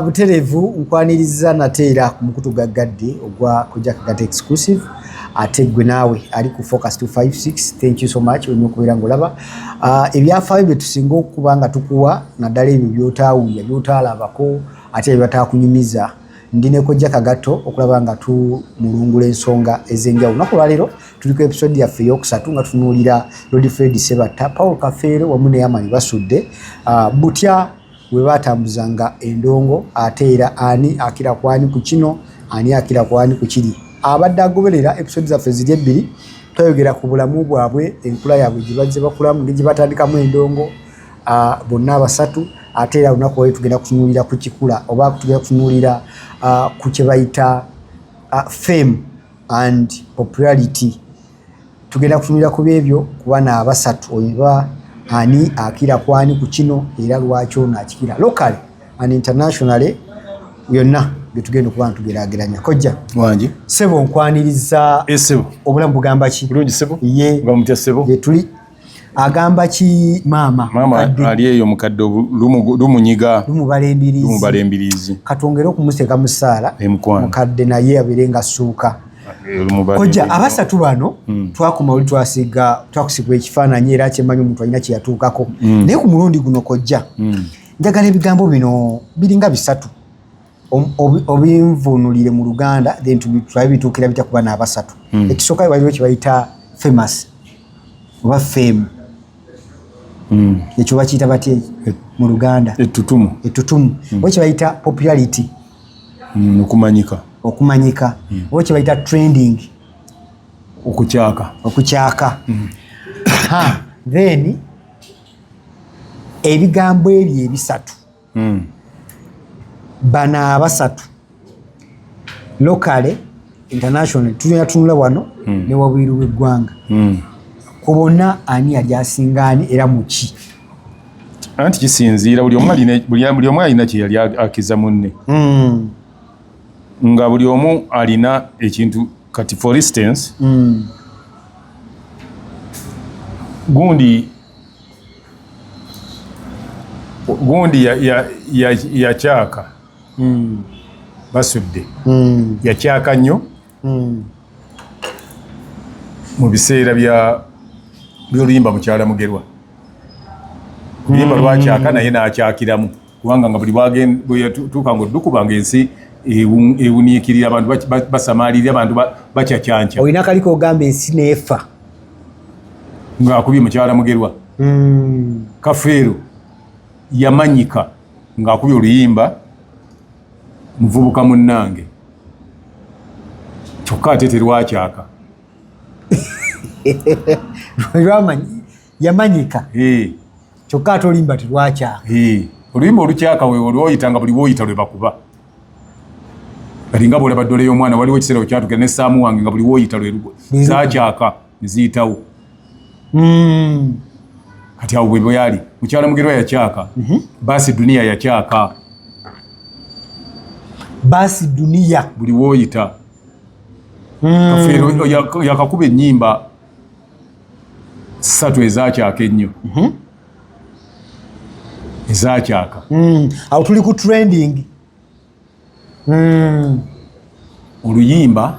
Butereevu nkwaniriza nate era ku mukutu gaggadde ogwa Kojja Kagato Exclusive, ate gwe naawe ali ku Focus 256, thank you so much olina okubeera ng'olaba ebyafaayo bye tusinga okuba nga tukuwa, naddala ebyo by'otaawulira, by'otaalabako, ate bye bataakunyumiza. Ndi ne Kojja Kagato okulaba nga tumulungula ensonga ez'enjawulo. Olunaku olwaleero tuli ku episode yaffe eyokusatu nga tutunuulira Lord Fred Ssebatta, Paul Kafeero wamu ne Amani Basudde, butya we batambuzanga endongo, ate era ani akira kwani ku kino, ani akira kwani ku kiri. Abadde agoberera episode zaffe ziri ebbiri, twayogera ku bulamu bwabwe, enkula yaabwe gye bazze bakulamu, engeri gye batandikamu endongo, bonna abasatu. Ate era olunaku olwaleero tugenda kutunuulira ku kikula, oba tugenda kutunuulira ku kye bayita fame and popularity. Tugenda kutunulira ku byebyo kuba naabasatu, oba ani akira kwani ku kino, era lwaki ono akikira locally and internationally, yonna byetugenda okuba ntugeraageranya. Kojja. Wangi. Sebo, nkwaniriza. Esebo. Obulamu bugamba ki? Bulungi sebo. Ye. Nga mutya sebo? Yetuli. Agamba ki maama? Maama ali eyo mukadde, lumunyiga. Lumubala embiriizi. Lumubala embiriizi. Katwongere okumuteeka mu ssaala. Emukwano. Mukadde naye abeere nga assuuka. Lumubala. Kojja, abasatu bano twakoma oli twasiga, twakusigwa ekifaananyi, era kyemanyi omuntu alina kyeyatuukako. Naye ku mulundi guno kojja, njagala ebigambo bino biringa bisatu obinvunulire mu Luganda, then tulabe bituukira bitya kuba n'abasatu. Ekisooka, waliwo kye bayita famous oba fame. Ekyo bakiyita batya mu Luganda? Ettutumu. Ettutumu. Oba kye bayita popularity. Okumanyika. Okumanyika. Oba kye bayita trending. Okukyaka. Okukyaka. Ha, then ebigambo ebyo ebisatu, bano abasatu, locally, international, tulina tunula wano ne wabweru w'eggwanga, ku bonna ani yali asinga ani, era muki? Anti kisinziira, buli omu alina kye yali akiza munne, nga buli omu alina ekintu. Kati for instance, gundi yakyaka Basudde, yakyaka nnyo mu biseera bya byoluyimba Mukyala Mugerwa. Oluyimba lwakyaka, naye n'akyakiramu, kubanga nga buli bwe yatuuka nga oddukubanga ensi ewuniikirira, abantu basamaalirira, abantu bakyakyanca. Olina kaliko ogamba ensi neefa. Ng'akubye Mukyala Mugerwa. Kafeero yamanyika ng'akubye oluyimba Muvubuka Munnange, kyokka ate terwakyaka. Yamanyika, kyokka ate oluyimba terwakyaka. Oluyimba olukyaka we olwoyita nga buli woyita lwe bakuba. Kati nga bwolaba Ddole y'Omwana, waliwo ekiseera wekyatuukira ne Saamu Wange, nga buli woyita lwe zakyaka ne ziyitawo. Kati awo bwe bwali. Mukyala Mugerwa yakyaka. Baasi Duniya yakyaka. Baasi Duniya. Buli woyita. Kafeero yakakuba ennyimba ssatu ezakyaka ennyo, ezakyaka. Awo tuli ku trending. Oluyimba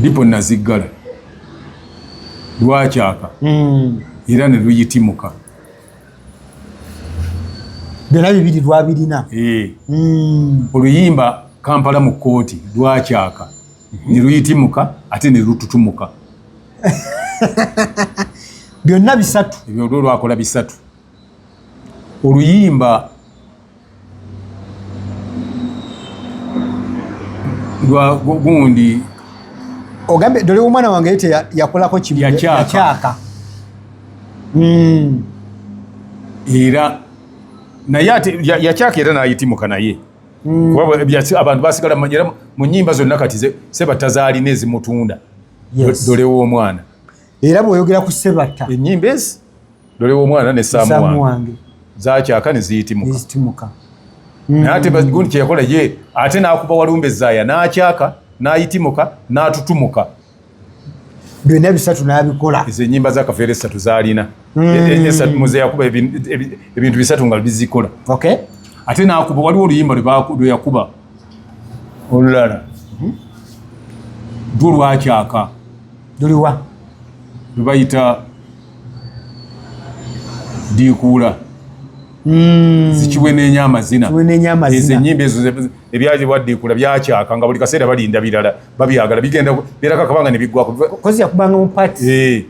Dipo Naziggala lwakyaka era ne luyitimuka. Byonna bibiri lwabirina. Oluyimba Kampala mu Kkooti lwakyaka ne luyitimuka ate ne lututumuka. Byonna bisatu. Ebyo olwo lwakola bisatu. Oluyimba lwa gundi Ogambe Dole Omwana Wange ye yakolako kimu. Yakyaka. Yakyaka. Era naye ate yakyaka era n'ayitimuka naye, kuba abantu basigala era mu nnyimba zonna kati Sebatta zaalina ezimutunda. Dole w'Omwana. Era bw'oyogera ku Sebatta, ennyimba ezi Dole w'Omwana ne Saamu Saamu Wange Wange zakyaka ne ziyitimuka. Nezitimuka. Naye ate gundi kyeyakola ye ate n'akuba Walumbe Zaaya, n'akyaka, n'ayitimuka, n'atutumuka. Byonna bisatu n'abikola. Ezo ennyimba za Kafeero esatu zaalina. Esatu muze yakuba ebintu bisatu nga bizikola. Ate n'akuba, waliwo oluyimba lwe yakuba olulala lwo lwakyaka. Luliwa? Lwe bayita Diikuula. Zikiwenenya amazina. Kiwenenya amazina. Ezo ennyimba ezo ebyalibwa Diikuula byakyaka nga buli kaseera balinda birala, babyagala, bigenda beerako akabanga ne biggwako. Kozi yakubanga mu party.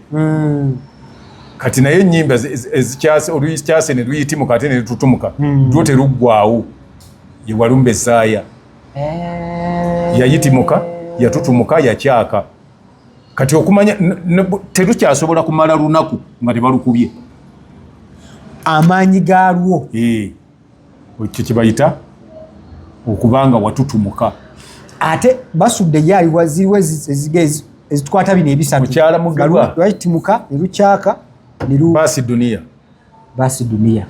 Kati naye ennyimba ezikyase, olukyase ne luyitimuka ate ne lututumuka, lwo teruggwawo. Ye Walumbe Esaaya. Yayitimuka, yatutumuka, yakyaka. Kati okumanya terukyasobola kumala lunaku nga tebalukubye. Amaanyi gaalwo. Ekyo kye bayita okubanga watutumuka. Ate basudde ye aliwa ziriwo ezitukwata bino ebisatu. Mukyala Mugerwa. Lwayitimuka ne lukyaka ne lu Baasi Duniya. Baasi Duniya.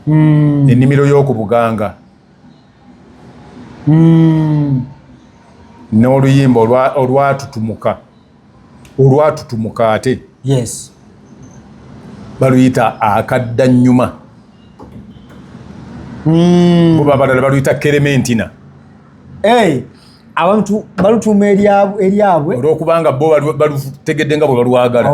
Ennimiro y'oku Buganga. N'oluyimba olwatutumuka ate baluyita Akadda Nnyuma. Bo abalala baluyita Kerementina. Hey, abantu balutuuma eryabwe olwokubanga bo balutegedde nga bwe balwagala.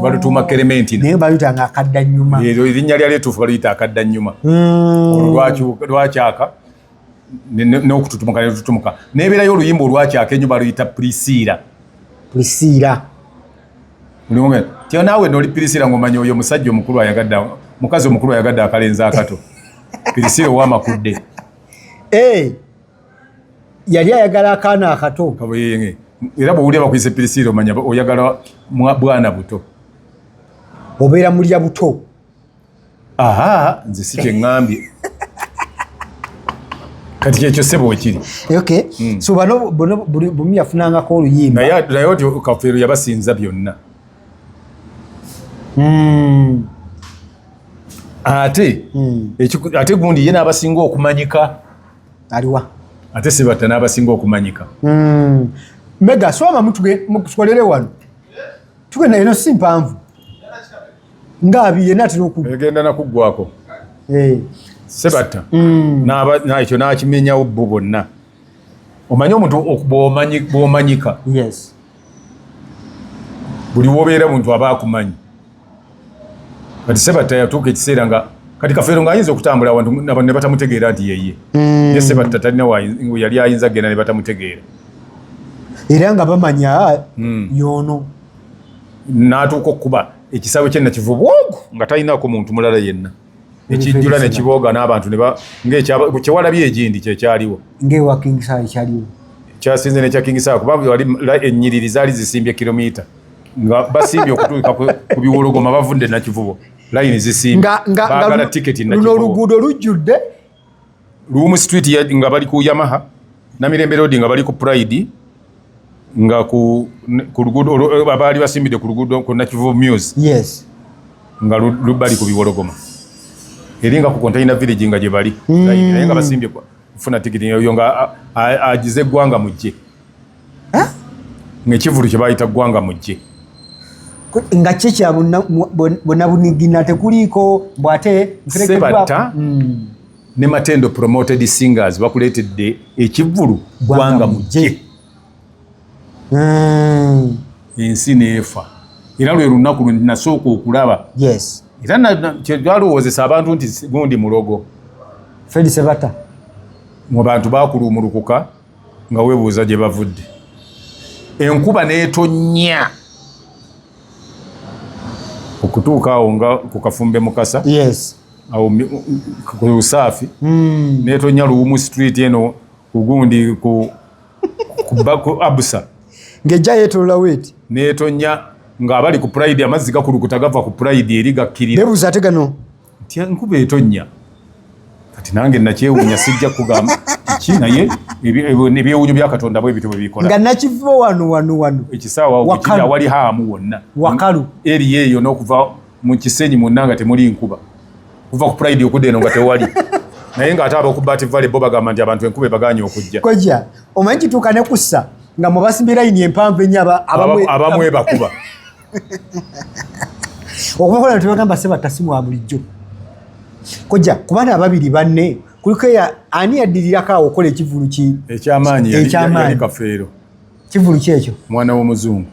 Balutuuma Kerementina. Naye baluyitanga Akadda Nnyuma. Eryo erinnya lyalyo ettuufu baluyita Akadda Nnyuma. Olwo lwakyaka n'okututumuka ne lututumuka, nebeerayo oluyimba olwakyaka ennyo baluyita Prisiira. Prisiira. Tyo naawe nooli Pirisiira ng'omanya oyo omusajja omukulu ayagadde mukazi omukulu ayagadde akalenzi akato, Pirisiira owamakudde. Hey, yali ayagala akaana akato. Kabuyenge. Era bw'owulira bakuyise Pirisiira omanya oyagala bwana buto. Obeera mulya buto. Aha, nze si kyeŋŋambye. Kati kyekyo ssebo wekiri. Okay. So bano bono buli bumu yafunangako oluyimba. Naye oti Kafeero yabasinza byonna. Ate ate gundi ye n'abasinga okumanyika. Aliwa? Ate Sebatta n'abasinga okumanyika. Mega swama mutukolere wano. Tugenda, eno si mpanvu ngaabi yenna atera oku Egenda nakuggwako. Sebatta ekyo n'akimenyawo bo bonna. Omanyi omuntu bw'omanyika, buli wobeera muntu aba akumanyi. Kati Sebatta yatuuka ekiseera nga kati Kafeero ng'ayinza okutambula awantu abantu ne batamutegeera nti yeye. Ye Sebatta talina yali ayinza kugenda ne batamutegeera. Era nga bamanya yono. N'atuuka okukuba ekisaawe kye Nakivubo ogu nga talinaako muntu mulala yenna, ekijjula ne kibooga n'abantu ne kyewalabye egindi kyekyaliwo. Ng'ewa King Saha ekyaliwo. Kyasinze nekya King Saha kuba wali ennyiriri zaali zisimbye kilomita nga basimbye okutuuka ku Biwologoma, bavudde Nakivubo, layini zisimbye Nga baagala tiketi luno Nakivubo. Oluguudo lujjudde. Luwum Street nga bali ku Yamaha, Namirembe Road nga bali ku Pride, nga ku luguudo abaali basimbidde ku luguudo ku Nakivubo Mews nga bali ku Biwologoma eri nga ku Container Village nga gye bali layini, naye nga basimbye kufuna tikiti eyo nga agize Eggwanga Mujje, ng'ekivulu kye bayita Ggwanga Mujje. Nga kye kya bonna bunigina, tekuliiko bw'ate Sebatta ne Matendo Promoted Singers bakuleetedde ekivvulu Ggwanga Mujje. Ensi neefa, era lwe lunaku lwe nasooka okulaba era kyalowoozesa abantu nti gundi mulogo. Fred Sebatta. Mu bantu bakulumulukuka nga weebuuza gye bavudde, enkuba n'etonnya okutuuka awo nga ku Kafumbe Mukasa awo ku Lusaafi, n'etonnya Luwumu Street eno kugundi ku Abusa. Ng'ejja yeetolola weeti. N'etonnya ng'abali ku Pride amazzi gakulukuta gava ku Pride eri gakkirira. Beebuuza ate gano. Nti enkuba etonnya. Kati nange nakyewuunya, sijja kugamba kiki, naye ebyewuunyo bya Katonda bwe bityo bwe bikola. Nga Nakivubo wano wano wano. Ekisaawe awo Wakalu. bwe kiri awali haamu wonna. Wakalu. Eriyo eyo n'okuva mu Kisenyi mwonna nga temuli nkuba, kuva ku Pride okudda eno nga tewali, naye ng'ate ab'oku Bat Valley bo bagamba nti abantu enkuba ebagaanye okujja. Kojja, omanyi kituuka ne kussa. Nga mubasimbye layini empanvu ennyo abamu ebakuba. Okubakola tebagamba Sebatta si mwa bulijjo. Kojja kubaana ababiri banne kuliko ani yaddirirako awo okola ekivulu ki ekyamaanyi? Yali Kafeero. Kivulu ki ekyo? Mwana w'omuzungu.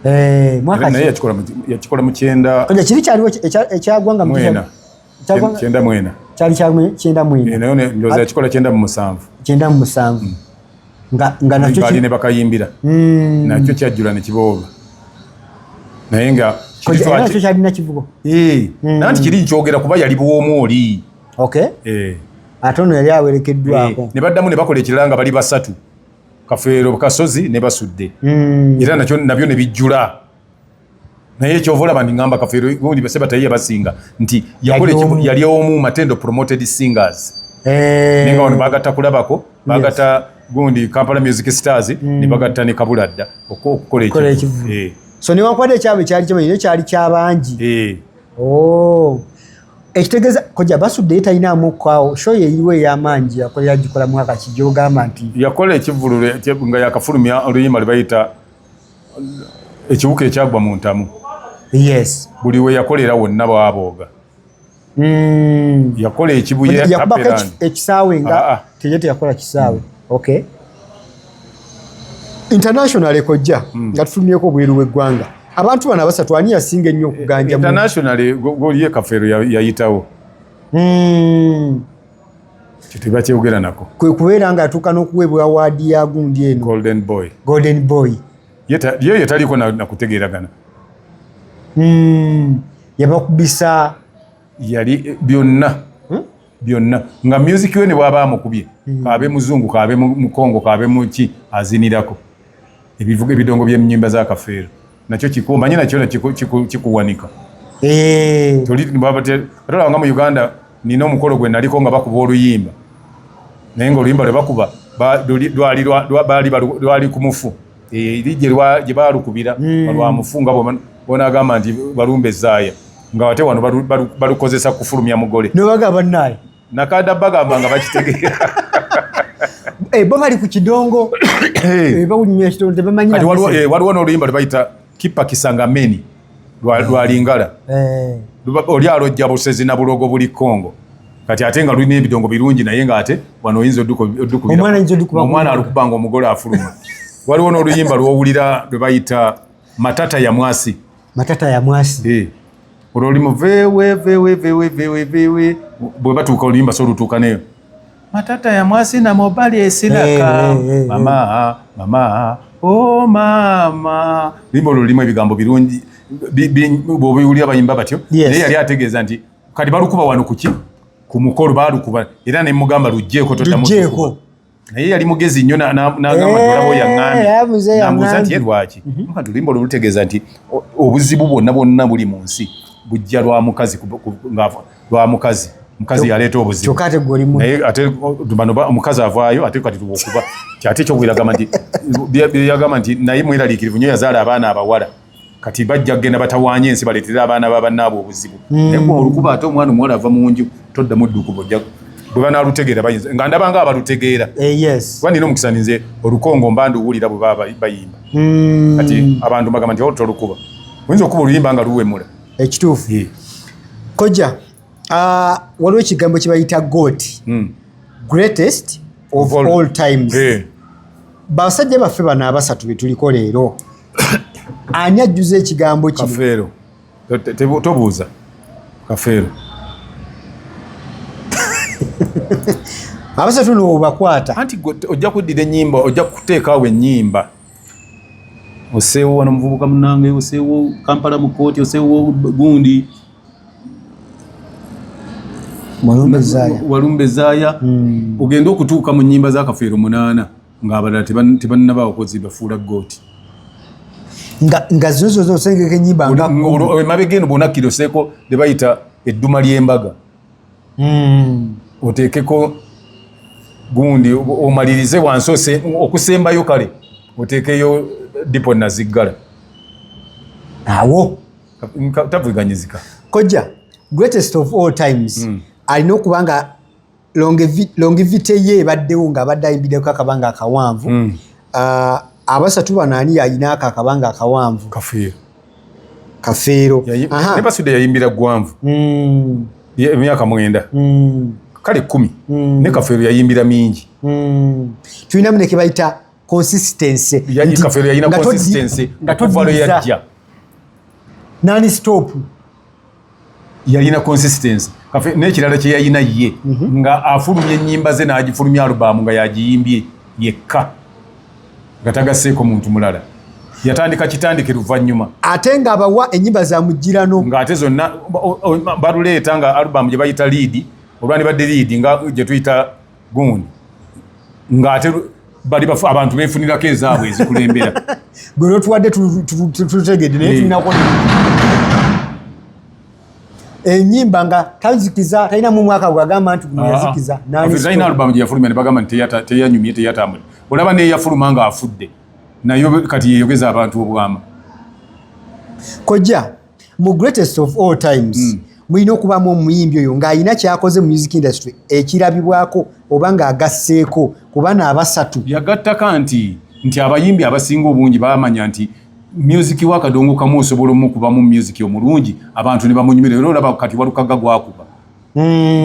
Naye yakikola mu 94. Kojja kiri kyaliwo ekyagwanga 94. Kyali 94. Naye ndowooza yakikola 97. 97. Nga nakyo bali ne bakayimbira. Nakyo kyajjula ne kibooba. Naye nga nakyo kyalina kivugo. Nanti kiri nkyogera kuba yali buwoomu oli. Okay. Ate ono yali awerekeddwako. Ne baddamu ne bakola ekirala nga bali basatu. Kafeero, Kasozi ne Basudde. Era nakyo nabyo ne bijjula. Naye ekyova olaba ndi ngamba Kafeero gundi Sebatta ye yabasinga nti yali omu Matendo Promoted Singers. Naye nga wano bagatta Kulabako, bagatta gundi Kampala Music Stars, ne bagatta ne Kabuladda okukola ekivu. So newankubadde ekyabwe kyali kimanyi naye kyali kyabangi. Ekitegeeza kojja Basudde ye talinaamu kwawo show ye eriwo ey'amaanyi yakola yagikola mwaka ki gy'ogamba nti yakola ekivvulu nga yakafulumya oluyimba lwe bayita Ekiwuka Ekyagwa mu Ntamu. Yes. Buli we yakolera wonna bwabooga. Yakola ekibuye yakubako ekisaawe nga teye teyakola kisaawe. Okay. International kojja nga tufulumyeko obweru w'eggwanga. Abantu bano abasatu ani yasinga ennyo okuganja? International goli ye Kafeero yayitawo. Tebakyogera nako. Kwe kubeera nga atuuka n'okuweebwa awaadi ya gundi eno. Golden Boy. Golden Boy. Ye taliko nakutegeeragana. Yabakubisa. Yali byonna. Byonna. Nga music we ne bw'aba amukubye. Kaabe muzungu, kaabe mukongo, kaabe muki azinirako. Ebivuga ebidongo by'ennyimba za Kafeero. Nakyo kikumanyi nakyo kikuwanika. Tolaba nga mu Uganda nina omukolo gwe naliko nga bakuba oluyimba. Naye ng'oluyimba lwe bakuba lwali ku mufu. Eri gye baalukubira lwa mufu nga bonaagamba nti balumba ezzaaya. Nga ate wano balukozesa kufulumya mugole. Ne bagamba naye. Nakada bagamba nga bakitegeera. Bo bali ku kidongo. Bawunyumya ekidongo tebamanyi. Kati waliwo n'oluyimba lwe bayita Kipa Kisangameni lwalingala. Oli alojja busezi na bulogo buli Kongo. Kati ate nga lulina ebidongo birungi naye nga ate wano oyinza oddukubira. Omwana alukuba nga omugole afuluma. Waliwo n'oluyimba lw'owulira lwe bayita Matata ya Mwasi. Matata ya Mwasi. Olwo oli mu vewe vewe vewe vewe vewe bwe batuuka oluyimba so olutuuka neyo. Matata ya Mwasi na mobali esinaka. Mama, mama, oh mama. Luyimba olwo lulimu ebigambo birungi bw'obiwulira bayimba batyo. Naye yali ategeeza nti kati balukuba wano kuki? Ku mukolo baalukuba era ne mugamba luggyeko toddamu. Naye yali mugezi nnyo n'agamba nti olaba oyo aŋŋambye. Nambuuza nti ye lwaki? Kati oluyimba olwo lutegeeza nti obuzibu bwonna bwonna buli mu nsi bujja lwa mukazi lwa mukazi. Mukazi yaleeta obuzibu. Kyokka ate gwe oli Naye ate bano omukazi avaayo ate kati tubukuba. Ate ekyokubiri agamba nti yagamba nti naye mweraliikirivu nnyo yazaala abaana abawala. Kati bajja kugenda batawaanye ensi baleetere abaana ba bannaabwe obuzibu. Naye gwe olukuba ate omwana omuwala ava mu nju toddamu ddukuba ojja bwe banaalutegeera bayinza nga ndaba nga abalutegeera. Kuba nina omukisa nze olukongo mba nduwulira bwe baba bayimba. Kati abantu mbagamba nti tolukuba. Oyinza okuba oluyimba nga luwemula. Ekituufu. Kojja, waliwo ekigambo kye bayita GOAT. Greatest of all times. Basajja baffe bano abasatu be tuliko leero. Ani ajjuza ekigambo kino? Kafeero. Tobuuza. Kafeero. Abasatu no obakwata. Anti ojja kuddira ennyimba, ojja kuteekaawo ennyimba. Oseewo wano muvubuka munnange, oseewo Kampala mu kkooti, oseewo gundi. Walumbe Zaaya. Ogende okutuuka mu nnyimba za Kafeero 8 ng'abalala tebannabaawo bafuula GOAT. Nga zo zo osengeka ennyimba nga emabega eno bw'onakkira oseeko lye bayita Edduma ly'Embaga. Oteekeko gundi omalirize wansi okusembayo kale oteekeyo Dipo Naziggala. Awo. Tavuganyizika. Kojja, greatest of all times alina okuba nga longevity ye ebaddewo ng'abadde ayimbiddeko akabanga akawanvu. Abasatu bano ani yalina ako akabanga akawanvu? Kafeero. Kafeero. Ne Basudde yayimbira gwanvu, emyaka 9, kale 10. Ne Kafeero yayimbira mingi. Tulinamu ne kebayita consistency. Kafeero yalina consistency okuva lwe yajja. Non stop. Yalina consistency. N'ekirala kye yalina ye, nga afulumya ennyimba ze n'agifulumya alubamu nga yagiyimbye yekka, nga tagasseeko muntu mulala. Yatandika kitandike luvannyuma. Ate ng'abawa ennyimba za mugirano. Ng'ate zonna baluleeta nga alubamu gye bayita lead, olwandibadde lead nga gye tuyita gundi, ng'ate bali bafu abantu beefunirako ezaabwe ezikulembera. Gwe lwotuwadde tutegedde, naye tulinako enyimba nga tazikiza, talinamu mwaka gwagamba nti guno yazikiza. Talina alubamu gye yafulumya ne bagamba nti teyanyumye, teyatambula. Olaba neyafuluma nga afudde, naye kati yeyogeza abantu obwama. Kojja, mu greatest of all times mulina okubaamu omuyimbi oyo ng'alina kyakoze mu music industry ekirabibwako oba ng'agasseeko kuba naabasatu. Yagattaka nti abayimbi abasinga obungi bamanya nti music wa Kadongo Kamu osobola omukubamu music omulungi abantu ne bamunyumira. Era olaba kati Walukaga gwakuba,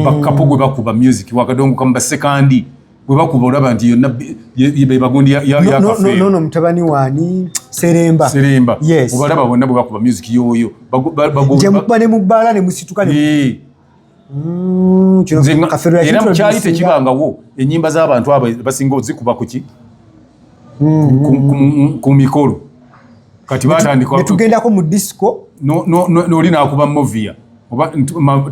bakapo gwe bakuba music wa Kadongo Kamu, basekandi bwe bakuba, olaba nti yonna be bagundi ya nono mutabani wani, Seremba. Seremba. Yes. Obalaba bonna bwe bakuba music yoyo. Nje mukuba ne mu bbaala ne musituka ne Era kyali tekibangawo ennyimba z'abantu abo basinga ozikuba kuki ku mikolo. Kati batandika netugendako mu disco. Noli nakuba movia oba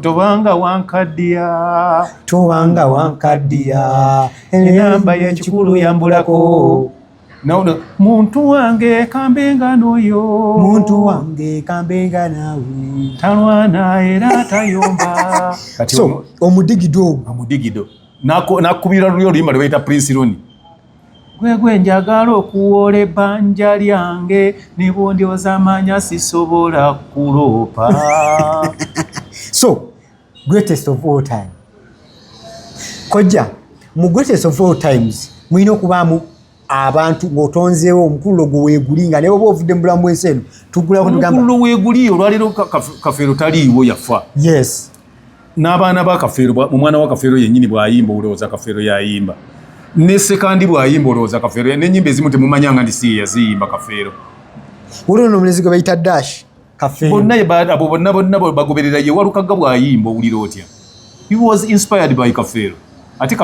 tobanga wankaddiya. Tobanga wankaddiya. Enamba y'ekikulu yambulako. Muntu wange kambenga noyo. Muntu wange kambenga nawe. Talwana era tayomba. Kati so omudigido ogwo. Omudigido nakubira luli oluyimba lwe bayita Prince Roni. Gwegwe njagala okuwola ebbanja lyange ne bwondyoza amanya sisobola kuloopa. So greatest of all time, kojja, mu greatest of all times mulina okubaamu abantu ng'otonzeewo omukululo gwe weeguli nga naye oba ovudde mu bulamu bw'ensi eno tugulako tugamba. Omukululo weeguli olwaleero Kafeero taliiwo, yafa. N'abaana ba Kafeero, omwana wa Kafeero yennyini bw'ayimba olowooza Kafeero yayimba, ne Sekandi bw'ayimba olowooza Kafeero, n'ennyimba ezimu temumanyanga nti si ye yaziyimba Kafeero. Waliwo n'omulenzi gwe bayita Dash Kafeero. Bonna abo bonna bonna bagoberera ye. Walukaga bw'ayimba owulira otya? He was inspired by Kafeero. Ate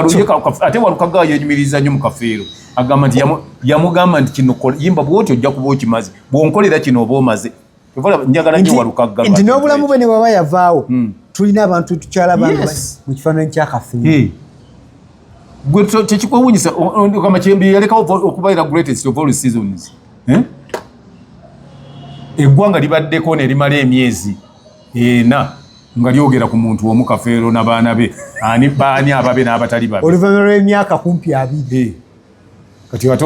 ate Walukaga yenyumiriza nnyo mu Kafeero, agamba nti yamugamba nti kino yimba bw'oti ojja kuba okimaze, bw'onkolera kino oba omaze. Njagala nnyo Walukaga. Nti n'obulamu bwe ne bwaba yavaawo, tulina abantu tukyalaba mu kifaananyi kya Kafeero. Gwe tekikwewunyisa kama kyembi yalekawo okubeera greatest of all seasons, eh? Eggwanga libaddeko ne limala emyezi 4 nga lyogera ku muntu omu, Kafeero n'abaana be, ani baani ababe n'abatali babe. Oluvannyuma lw'emyaka kumpi 20. Kati ate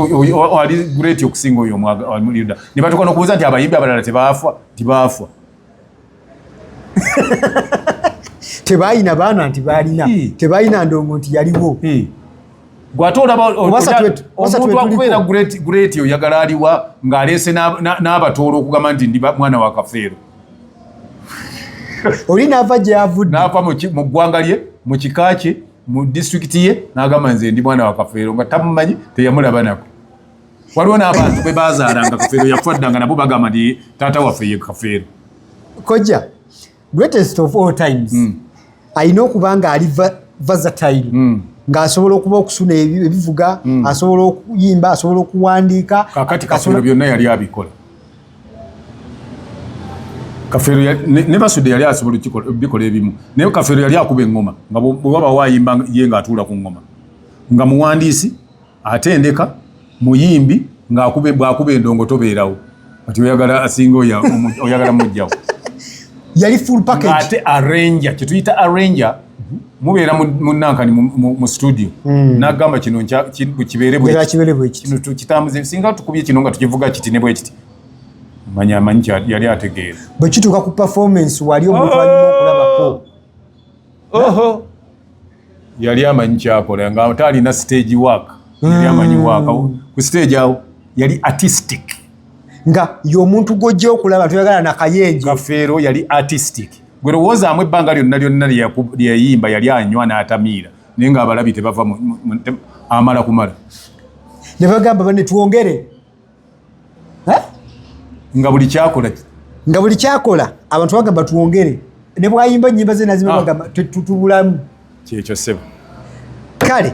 ali great okusinga oyo omuyuda, ne batuuka n'okubuuza nti abayimbi abalala tebaafa? Tibaafa. Tebalina baana nti balina, tebalina ndongo nti yaliwo. Gwate olaba omuntu akubeera great, oyagala aliwa ng'aleese n'abatoolo okugamba nti ndi mwana wa Kafeero? Oli naava gyavudde. N'ava mu ggwanga lye, mu kika kye, mu disitulikiti ye, n'agamba nze ndi mwana wa Kafeero, nga tamumanyi, teyamulaba nako. Waliwo n'abantu bwe baazaalanga Kafeero yafa dda, nga nabo bagamba nti taata waffe ye Kafeero. Kojja, greatest of all times alina okuba nga ali versatile, ng'asobola okuba okusuna ebivuga, asobola okuyimba, asobola okuwandiika. Kakati Kafeero byonna yali abikola. Kafeero ne Basudde yali asobola bikola ebimu, naye Kafeero yali akuba eŋŋoma nga bwe waba waayimba ye ng'atuula ku ŋŋoma, nga muwandiisi, atendeka, muyimbi, ng'akuba bw'akuba endongo tobeerawo. Kati oyagala asinga oyagala mujjawo? Yali full package. Ate arranger, kyetuyita arranger, mubeera munankani mu studio, n'agamba kino kibeere kibeere bwe kiti. Kino tukitambuze, singa tukubye kino nga tukivuga kiti ne bwe kiti. Manya amanyi yali ategeera. Bwe kituuka ku performance, wali omuntu alina okulabako. Oho, yali amanyi kyakola, nga ate alina stage work, yali amanyi work. Ku stage awo yali artistic. Nga y'omuntu gw'ojja okulaba, toyagala nakayenje. Kafeero yali artistic. Gwe lowoozaamu ebbanga lyonna lyonna lyeyayimba yali anywa n'atamiira, naye ng'abalabi tebava amala kumala. Ne bagamba, "Bane, twongere." Eh? Nga buli kyakola Nga buli kyakola abantu bagamba, "Twongere." Ne bwayimba ennyimba ze nazima, bagamba, "Tutubulamu." Kyekyo, ssebo. Kale,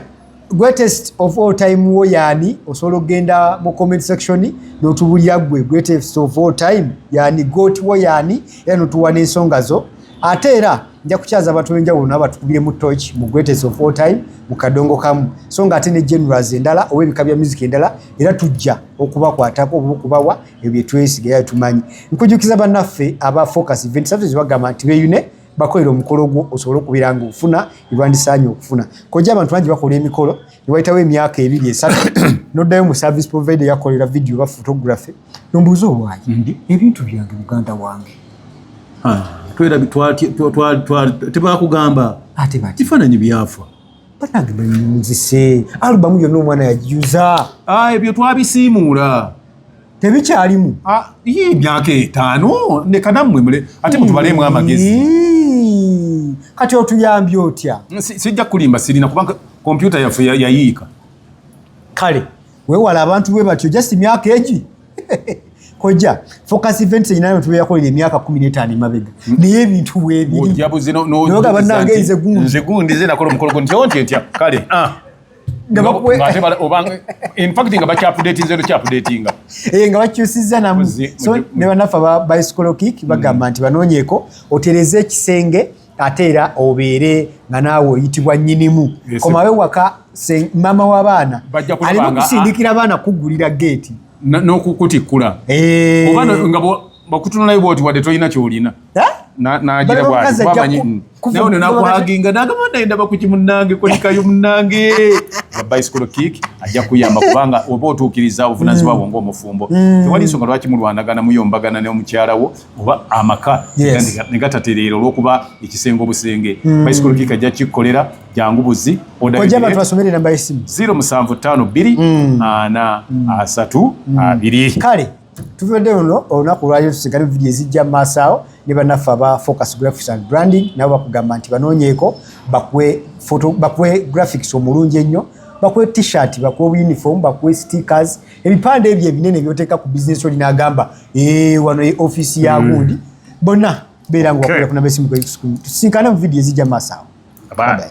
greatest of all time wo yaani? Osobola okugenda mu comment section n'otubulya gwe greatest of all time yaani, GOAT wo yaani, era n'otuwa n'ensonga zo. Ate era nja kukyaza abantu b'enjawulo nabo batukubiremu torch mu greatest of all time mu kadongo kamu. So nga ate ne genres endala oba ebika bya music endala era tujja okubakwatako oba okubawa ebyo byetwesiga era tumanyi. Nkujukiza bannaffe aba Focus Event Services, bagamba nti beeyune bakolera omukolo gwo osobole okubeera nga ofuna ebyandisaanye okufuna. Kojja, abantu bangi bakola emikolo ne wayitawo emyaka 2, 3, noddayo mu service provider yakolera video oba photography nombuuza, "Owaayi ebintu byange, muganda wange?" Tebakugamba? Ate bati Bifaananyi byafa. Banange, banzise alubamu yonna, omwana yagijuza. Ah, ebyo twabisiimuula. Tebikyalimu. Ah, ye emyaka 5 leka nammwe mule ate mutubaleemu amagezi. Kati otuyambye otya? Sijja kulimba, sirina, kubanga kompyuta yaffe yayiika. Kale weewala abantu bwe batyo, just emyaka egi. Kojja, Focus Events erina tubeyakolera emyaka 15 emabega, naye ebintu bwebiri. Ojja buzi Naye bannange, nze gundi. Nze gundi, nze nakola omukolo gundi nti ntya kale, ah. Nga Ng'ate in fact nga bakyaupdatinze, nokyaupdatinga. Eh, nga bakyusizza namu. So ne bannaffe aba Bicycle Kick bagamba nti banoonyeeko otereze ekisenge, ate era obeere nga naawe oyitibwa nnyinimu. Komawe waka, maama w'abaana Bajja kulaba alina okusindikira abaana kuggulira geeti. N'okukutikkula. Oba nga bakutunulayo bwoti wadde tolina kyolina. Eh? Nagira Bali bwati omukazi ajja bamanyi naye ono nakuhaginga nagamba, "Naye ndaba kuki munnange, kolikayo munnange." Nga Bicycle Kick ajja kuyamba, kubanga oba otuukiriza obuvunanyizibwa bwo ng'omufumbo. Tewali nsonga lwaki mulwanagana, muyombagana n'omukyala wo oba amaka ne gatatereera olw'okuba ekisenge obusenge. Bicycle Kick ajja kikkolera. Jangu buzi. Kojja, abantu basomere namba y'essimu. 0752 4 3 2. Kale tuvudde luno olunaku olwaliro, tusigale vidiyo ezijja mu maaso awo ne bannaffe aba Focus Graphics and Branding. Nabo bakugamba nti banoonyeeko bakuwe photo, bakuwe graphics omulungi ennyo, bakuwe T-shirt, bakuwe uniform, bakuwe stickers, ebipande ebyo ebinene byoteeka ku business oli n'agamba, "Eh, wano ye office ya gundi." Bonna beera nga wakulira ku namba esimu. Tusinkane mu vidiyo ezijja mu maaso awo. Bye. Bye.